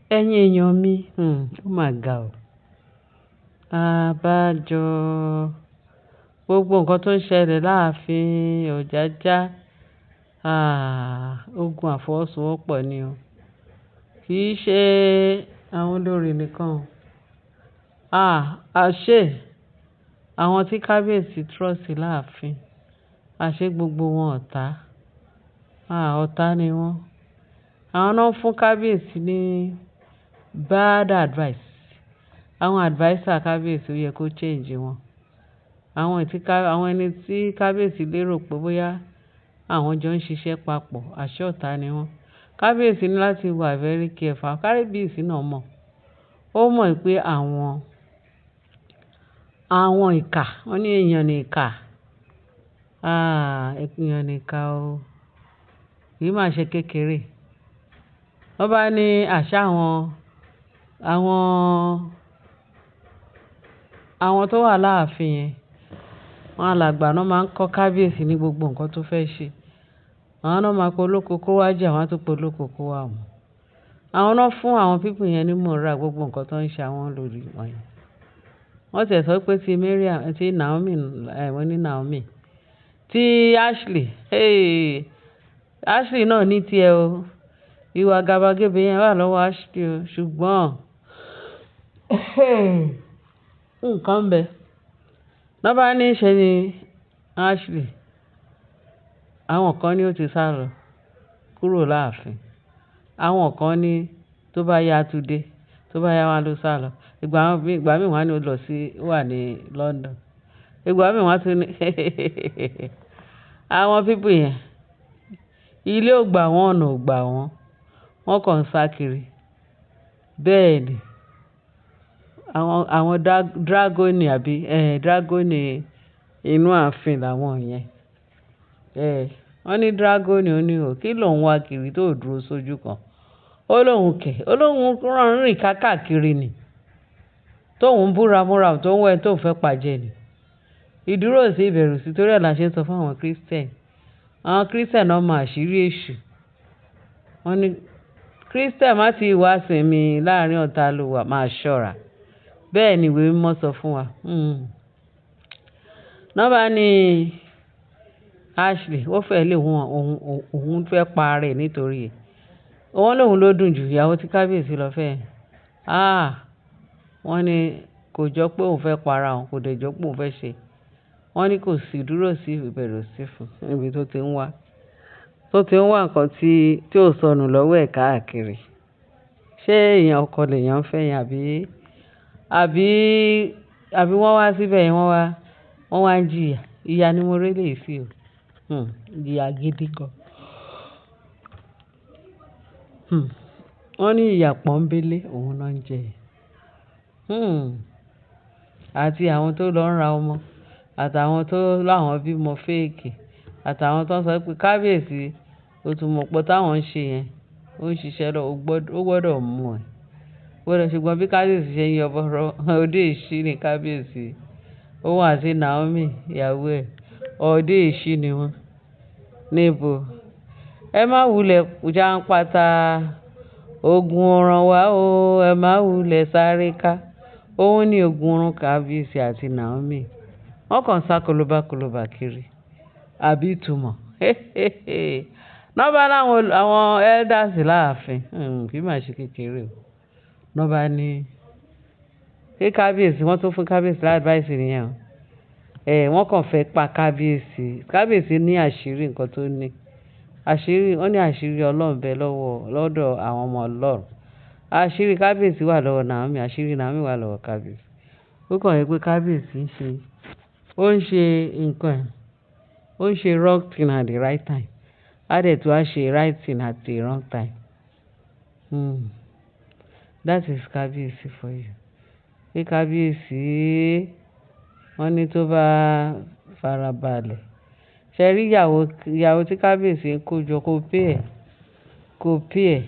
Ẹ̀yin èèyàn mi, ó mà ga o. Àbájọ gbogbo nǹkan tó ń ṣẹlẹ̀ láàfin Ọ̀jájá, ah, ogun àfọwọ́sowọ́pọ̀ ni o. Kì í ṣe àwọn olórí nìkan o. Ah, àṣé àwọn tí kábíyèsí trust láàfin, àṣé gbogbo wọn ọ̀tá. Ah, ọ̀tá ni wọ́n. Àwọn náà ń fún kábíyèsí ní bad advice. Àwọn adviser kábíyèsí ó yẹ kó change wọn. Àwọn ẹni tí kábíyèsí lérò pé bóyá àwọn jọ ń ṣiṣẹ́ papọ̀, àṣé ọ̀tá ni wọ́n. Kábíyèsí ní láti wà very careful. Kábíyèsí náà mọ̀. Ó mọ̀ pé àwọn ìkà, wọ́n ní èèyàn ní ìkà. Ah, èèyàn ní ìkà o. Kì í máa ṣe kékeré. Wọ́n bá ní àṣà àwọn tó wà láàfin yẹn, àwọn alàgbà náà máa ń kọ́ kábíyèsí ní gbogbo nǹkan tó fẹ́ ṣe. Àwọn náà máa pe olóko kó wá jẹ, àwọn tó pe olóko kó wá mu. Àwọn náà fún àwọn people yẹn ní moral gbogbo nǹkan tó ń ṣe àwọn olórí wọ̀nyẹn. Wọ́n tiẹ̀ sọ pé tí Mariam, tí Naomi, wọ́n ní Naomi, tí Ashley, hey, Ashley náà ní tí ẹ o. Ìwà àgàbàgebè yẹn wà lọ́wọ́ Ashley o, ṣùgbọ́n nǹkan ń bẹ. Lọ́ bá ní ṣe ni Ashley, àwọn kan ní ó ti sálọ kúrò láàfin. Àwọn kan ní tó bá yá túndé, tó bá yá wá ló sálọ. Ìgbà mí wá ní ó lọ sí, ó wà ní London. Ìgbà mí wá tún ní àwọn people yẹn, ilé ò gbà wọ́n, ọ̀nà ò gbà wọ́n. Wọ́n kàn ń sá kiri. Bẹ́ẹ̀ ni. Àwọn dragoni àbí, dragoni inú ààfin làwọn yẹn. Wọ́n ní dragoni ó ní o, kí ló ń wá kiri tó dúró sójú kan? Ó lóhùn kẹ̀, ó lóhùn rán rìn káàkiri ni. Tóun búra múra tó ń wẹ tó fẹ́ pàjẹ́ ni. Ìdúró sí ìbẹ̀rù sí torí ẹ la ṣe ń sọ fún àwọn Christian. Àwọn Christian náà mọ àṣírí èṣù. Wọ́n ní Christian má ti wá sinmi láàrín ọ̀tá ló wà, máa ṣọ́ra. Bẹ́ẹ̀ ni ìwé mímọ́ sọ fún wa. Lọ́ bá ní Ashley, ó fẹ́ lé òun, òun fẹ́ pa ara rẹ̀ nítorí ẹ̀. Wọ́n lóhùn ló dùn jù ìyàwó tí kábíyèsí lọ fẹ́. Ah, wọ́n ní kò jọ pé òun fẹ́ pa ara òun, kò dẹ̀ jọ pé òun fẹ́ ṣe. Wọ́n ní kò sí ìdúró sí ìbẹ̀rù sí fún níbi tó ti ń wá, tó ti ń wá nǹkan tí ó sọnù lọ́wọ́ ẹ̀ káàkiri. Ṣé èèyàn ọkọ lèèyàn ń fẹ́ yẹn àbí wọ́n wá síbẹ̀ yẹn wọ́n wá ń jìyà. Ìyà ni mo rí lè sí o. Ìyà gidi gan. Wọ́n ní ìyà pọ́nńbélé òun náà ń jẹ. Àti àwọn tó lọ ń ra ọmọ, àtàwọn tó láwọn bímọ fake, àtàwọn tó ń sọ pé kábíyèsí, o tún mọ̀ pé táwọn ń ṣe yẹn, ó ń ṣiṣẹ́ lọ, ó gbọdọ̀ mú ẹ. Gbọdọ̀ ṣùgbọ́n bí kábíyèsí ṣe ń yọ bọ́rọ̀, òde ìṣí ni kábíyèsí. Òun àti Naomi, ìyàwó ẹ̀, òde ìṣí ni wọ́n. Níbo? Ẹ má wulẹ̀ jàǹpátá, ogun ọ̀ràn wá o, ẹ má wulẹ̀ sáré ká. Òun ní ogun ọ̀run kábíyèsí àti Naomi. Wọ́n kàn sá kolobakoloba kiri. Àbí ìtumọ̀? Lọ́ bá láwọn àwọn elders láàfin, kì í máa ṣe kékeré o. Lọ́ bá ní kí kábíyèsí, wọ́n tún fún kábíyèsí advice nìyẹn o. Wọ́n kàn fẹ́ pa kábíyèsí. Kábíyèsí ní àṣírí nǹkan tó ní. Àṣírí, wọ́n ní àṣírí Ọlọ́run bẹ lọ́wọ́, lọ́dọ̀ àwọn ọmọ Ọlọ́run. Àṣírí kábíyèsí wà lọ́wọ́ Naomi, àṣírí Naomi wà lọ́wọ́ kábíyèsí. Ó kàn jẹ́ pé kábíyèsí ń ṣe, ó ń ṣe nǹkan ẹ̀, ó ń ṣe wrong thing at the right time. Á dẹ̀ tún á ṣe right thing at the wrong time. That is kábíyèsí for you. Kí kábíyèsí, wọ́n ní tó bá farabalẹ̀. Ṣé rí ìyàwó tí kábíyèsí ń kó jọ kó pay ẹ̀, kó pay ẹ̀.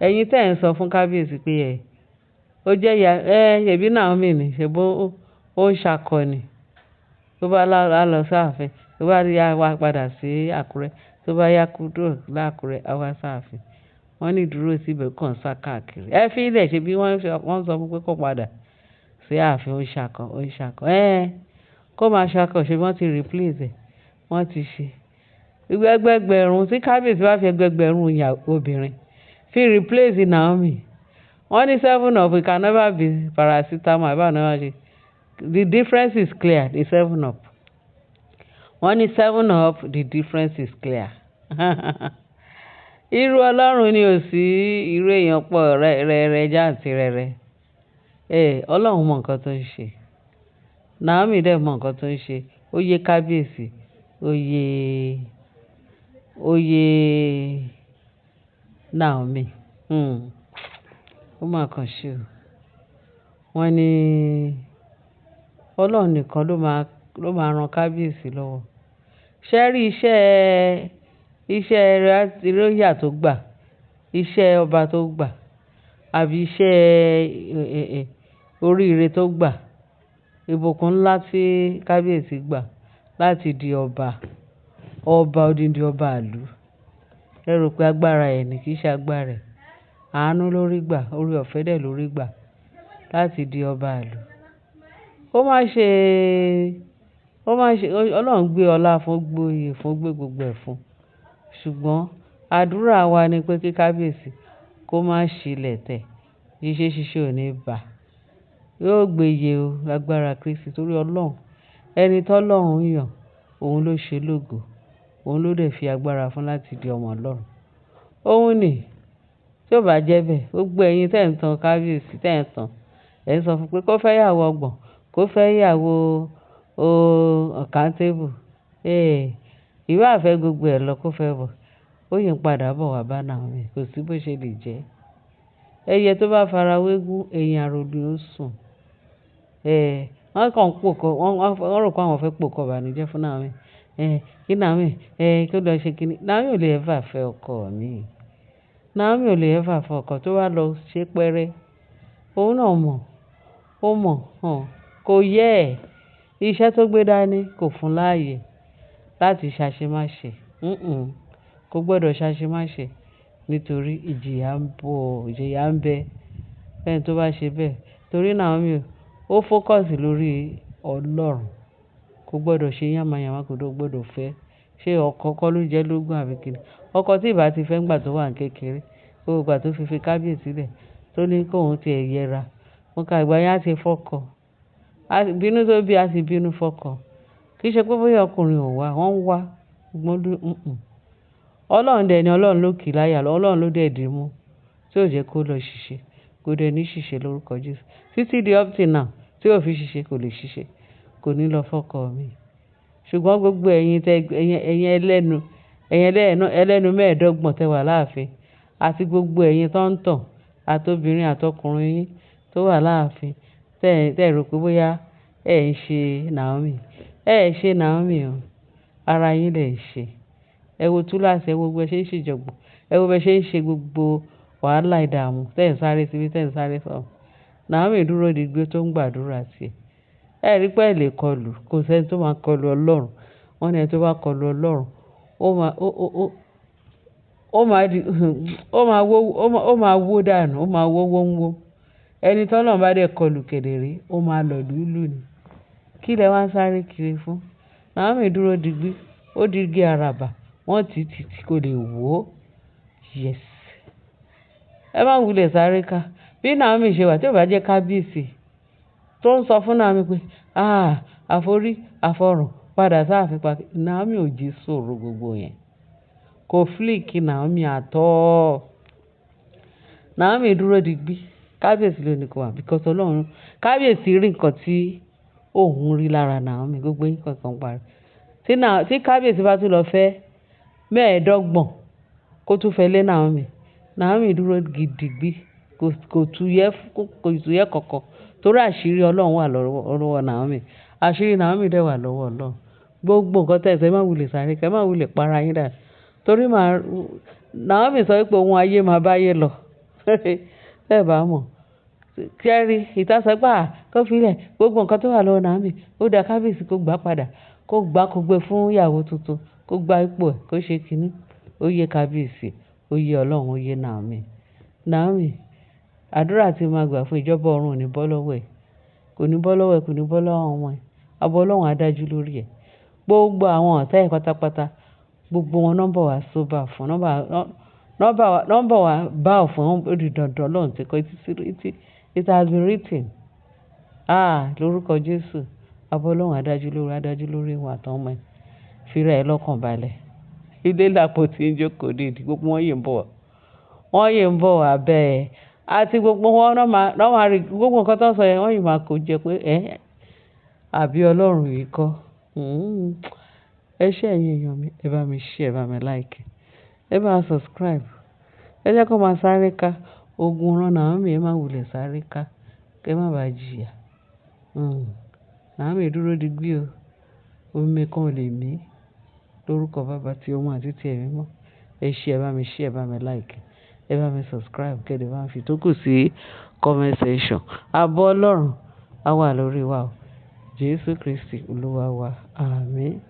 Ẹ̀yin tí ẹ̀ ń sọ fún kábíyèsí pé ẹ, ó jẹ́ ìyá, ṣèbí Naomi ni, ṣèbí ó ń ṣakọ ni. Tó bá lá lọ sáàfin, tó bá yá wá padà sí Àkúrẹ́, tó bá yá kúrò láàkúrẹ́, á wá sáàfin. Wọ́n ní dúró síbẹ̀ kàn sá káàkiri. Ẹ fi ilẹ̀ ṣe bí wọ́n sọ fún pé kó padà sí ààfin, ó ń ṣakọ, ó ń ṣakọ. Ẹ́n, kó máa ṣakọ ṣe bí wọ́n ti replace ẹ̀, wọ́n ti ṣe. Ẹgbẹgbẹ̀rún tí kábíyèsí bá fi ẹgbẹgbẹ̀rún obìnrin fi replace Naomi. Wọ́n ní seven up, it can never be paracetamol àbí báwo ni wọ́n ṣe. The difference is clear, the seven up. Wọ́n ní seven up, the difference is clear. Irú Ọlọ́run ni ò sí, irú èèyàn pọ̀ rẹ́rẹ́ jáǹtìrẹrẹ. Eh, Ọlọ́run mọ nǹkan tó ń ṣe. Naomi dẹ̀ mọ nǹkan tó ń ṣe. Ó yé kábíyèsí, ó yé, ó yé Naomi. Ó máa kàn ṣe o. Wọ́n ní Ọlọ́run nìkan ló máa ran kábíyèsí lọ́wọ́. Ṣé rí iṣẹ́, iṣẹ́ royal tó gbà, iṣẹ́ ọba tó gbà, àbí iṣẹ́ oríire tó gbà, ìbùkún ńlá tí kábíyèsí gbà láti di ọba, ọba odindi ọba ìlú. Ẹ rò pé agbára ẹ̀ ní, kì í ṣe agbára ẹ̀. Àánú ló rí gbà, oore ọ̀fẹ́ dẹ̀ ló rí gbà láti di ọba ìlú. Ó má ṣe, ó má ṣe, Ọlọ́run gbé ọlá fún, gbé oyè fún, gbé gbogbo ẹ̀ fún. Ṣùgbọ́n àdúrà wa ni pé kí kábíyèsí kó má ṣilẹ̀ tẹ̀, iṣẹ́ ṣíṣe ò ní bà. Yóò gbé yè o lágbára Kristi torí Ọlọ́run. Ẹni tó Ọlọ́run yàn, òun ló ṣe lógo. Òun ló dẹ̀ fi agbára fún láti di ọmọ Ọlọ́run. Òun ni, tí ó bá jẹ́ bẹ́ẹ̀, gbogbo ẹ̀yin tí ẹ̀ ń tan kábíyèsí, tí ẹ̀ ń tan, ẹ̀ ń sọ fún pé kó fẹ́ ìyàwó ọgbọ̀n, kó fẹ́ ìyàwó uncountable. Eh, ìbá fẹ́ gbogbo ẹ̀ lọ kó fẹ́ bọ̀. Ó yín padà bọ̀ wá bá Naomi, kò sí bó ṣe lè jẹ́. Ẹyẹ tó bá fara wégún, ẹ̀yìn àrò ni ó sùn. Eh, wọ́n kàn ń pòkọ, wọ́n rò pé àwọn fẹ́ pòkọ ìbànújẹ́ fún Naomi. Eh, kí Naomi, eh, kí ó lọ ṣe kíni. Naomi ò lè ever fẹ́ ọkọ mi. Naomi ò lè ever fẹ́ ọkọ tó wá lọ ṣe pẹ́rẹ́. Òun náà mọ̀, ó mọ̀, hàn, kò yẹ ẹ́. Iṣẹ́ tó gbé dání kò fún láàyè láti ṣàṣemáṣe. Kò gbọdọ̀ ṣàṣemáṣe nítorí ìjìyà ń bọ̀, ìjìyà ń bẹ. Ẹni tó bá ṣe bẹ́ẹ̀. Torí Naomi ó focus lórí Ọlọ́run. Kò gbọdọ̀ ṣe yánmáyánmá, kò gbọdọ̀ fẹ́. Ṣé ọkọ kọ́ ló jẹ́ lógún àbí kíni? Ọkọ tí ìbá ti fẹ́ nígbà tó wà ní kékeré, gbogbo ìgbà tó fi kábíyèsí lẹ̀, tó ní kó òun ti ẹ̀ yẹra. Mo ka ìgbà yẹn á ti fọ́kọ. Bínú tó bí á ti bínú fọ́kọ. Kì í ṣe pé bóyá ọkùnrin ò wá, wọ́n ń wá. Ṣùgbọ́n Ọlọ́run dẹ̀ ni, Ọlọ́run ló kì í láyà, Ọlọ́run ló dẹ̀ dì mú tí ò jẹ́ kó lọ ṣìṣe. Kò dẹ̀ ní ṣìṣe lórúkọ Jésù. Títí di up till now tí ó fi ṣìṣe kò lè ṣìṣe, kò ní lọ fọ́kọ mi. Ṣùgbọ́n gbogbo ẹ̀yin tẹ, ẹ̀yin ẹlẹ́nu, ẹ̀yin ẹlẹ́nu mẹ́ẹ̀ẹ́dọ́gbọ̀n tẹ wà láàfin àti gbogbo ẹ̀yin tó ń tàn àti obìnrin àti ọkùnrin yín tó wà láàfin, tẹ rò pé bóyá ẹ ń ṣe Naomi. Ẹ ṣe Naomi o. Ara yín lẹ̀ ń ṣe. Ẹ wo túláàsì, ẹ wo bí ẹ ṣe ń ṣe ìjọ̀gbọ̀n, ẹ wo bí ẹ ṣe ń ṣe gbogbo wàhálà ìdààmú tẹ́ ń sáré síbí, tẹ́ ń sáré sọ́hun. Naomi dúró digbí tó ń gbàdúrà sí ẹ. Ẹ rí pé ẹ lè kọlù, kò sí ẹni tó máa kọlù Ọlọ́run. Wọ́n ní ẹni tó bá kọlù Ọlọ́run, ó máa, ó, ó, ó, ó máa di, ó máa wó, ó máa wó dànù, ó máa wó wómwóm. Ẹni tí Ọlọ́run bá dẹ̀ kọlù kedere, ó máa lọ lúlù ni. Kí lẹ wá ń sáré kiri fún? Naomi dúró digbí, ó di igi àràbà, wọ́n ti tì tí kò lè wó. Yes. Ẹ má wulẹ̀ sáré ká. Bí Naomi ṣe wà tí ò bá jẹ́ kábíyèsí tó ń sọ fún Naomi pé, "àh, àforí, àfọ̀rùn, padà sáàfin pa." Naomi ò jí sọ̀rọ̀ gbogbo yẹn. Kò flick Naomi at all. Naomi dúró digbí. Kábíyèsí ló ní kó wá because Ọlọ́run, kábíyèsí rí nǹkan tí òun rí lára Naomi, gbogbo nǹkan kan parí. Tí kábíyèsí bá tún lọ fẹ́ mẹ́ẹ̀ẹ́dọ́gbọ̀n kó tún fẹ́ lé Naomi. Naomi dúró gidigbi, kò tú yẹ kankan torí àṣírí Ọlọ́run wà lọ́wọ́ Naomi. Àṣírí Naomi dẹ̀ wà lọ́wọ́ Ọlọ́run. Gbogbo nǹkan tí ẹ sọ, ẹ má wulẹ̀ sáré ká, ẹ má wulẹ̀ para yín dànù. Torí Naomi sọ wípé ohun ayé máa bá ayé lọ. Tẹ́ ẹ bá mọ̀. Kẹ́rí, ìta sọ pé à, kó fi lẹ̀, gbogbo nǹkan tó wà lọ́wọ́ Naomi, ó dá kábíyèsí kó gbà padà, kó gbà kó gbé fún ìyàwó tuntun, kó gba ipò ẹ̀, kó ṣe kíní. Ó yẹ kábíyèsí, Ó yé Ọlọ́run, ó yé Naomi. Naomi, àdúrà tí mo máa gbà fún ìjọba ọ̀run ò ní bọ́ lọ́wọ́ ẹ̀. Kò ní bọ́ lọ́wọ́ ẹ̀, kò ní bọ́ lọ́wọ́ àwọn ọmọ ẹ̀. Ààbò Ọlọ́run á dájú lórí ẹ̀. Gbogbo àwọn ọ̀tá ẹ̀ pátápátá, gbogbo wọn náà ń bọ̀ wá sober fún, náà ń bọ̀ wá bow fún, ó di dandan Ọlọ́run ti kọ. It has been written. Ah, lórúkọ Jésù. Ààbò Ọlọ́run á dájú lórí ìwọ àtàwọn ọmọ ẹ̀. Fi ra ẹ lọ́kàn balẹ̀. Ilé làpótí tí ń jókòó dè, gbogbo wọn yìí ń bọ̀. Wọ́n yìí ń bọ̀ wá bẹ́ẹ̀. Àti gbogbo wọn náà máa rí gbogbo nǹkan tó ń sọ yẹn, wọ́n yìí máa kó jẹ pé ẹ́ àbí Ọlọ́run yìí kọ́. Ẹ ṣé ẹ̀yin èèyàn mi, ẹ bá mi share, ẹ bá mi like, ẹ bá subscribe. Ẹ jẹ́ kó máa sáré ká. Ogun rán Naomi, ẹ má wulẹ̀ sáré ká. Kí ẹ má ba jìyà. Naomi dúró digbí o. Omi kan ò lè mí. Lórúkọ Baba tí ọmọ àti ti ẹ̀mí mọ́. Ẹ ṣé, ẹ bá mi share, ẹ bá mi like, ẹ bá mi subscribe, kí ẹ lè bá mi fi tókù sí comment section. Ààbò Ọlọ́run á wà lórí wa o. Jésù Kristi Olúwa wa. Àmín.